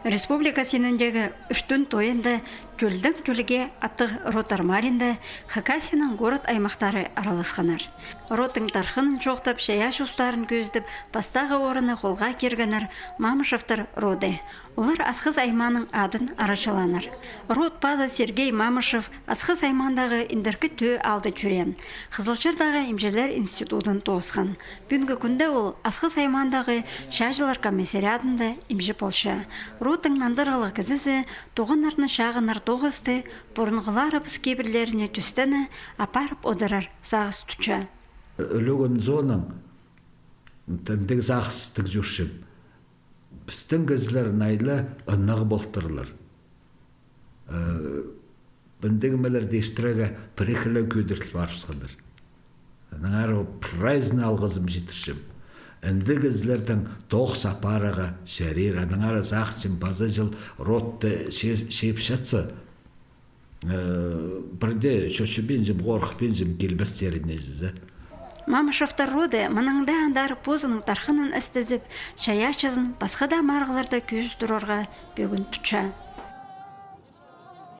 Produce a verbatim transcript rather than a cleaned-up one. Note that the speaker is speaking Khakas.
Республика синіндегі Ӱртӱн тойында «Тӧлдең тӧлге» аттығ род армариинда Хакасияның город-аймахтары араласханнар. Родтың тархынын чоохтап, чайаачы устарын кӧзідіп, пастағы орынны холға киргеннер Мамышевтар роды. Олар Асхыс аймааның адын арачылааннар. Род пазы Сергей Мамышев Асхыс аймаандағы Индіркі Тӧӧ аалда чӧреен, Хызылчардағы имҷілер институдын тоосхан. Пӱӱнгі кӱнде ол Асхыс аймаандағы чааҷылар комиссариадында имҷі полча. Родтың нандырығлығ кізізі туғаннарны чағыннар тоғысты, пурунғыларыбыс кибірлеріне тӧстені апарып одырар сағыс тутча. Ӱлӱкӱн соонаң андағ сағыс тігіп чӧрчем. Пістің кізілер найлы ынағ полтырлар. Э, мындағ нимелер тиштірерге пірее хыла кӧдіріл парыбысханнар. Аннаңар прайзына алғызым читірчем. Андағ кізілердең тоғыс апарарға чарир. Аннаңар сағынчам, паза чыл родты че-, чыып чатса, э, пірдее чӧрчебинчем, хорыхпинчам, килбестер ниме чізе. Мамышевтар роды мынаң даа андар позының тархынын істезіп, чайаачызын пасха даа марығларда кӧзіт турарға пӧгін тутча.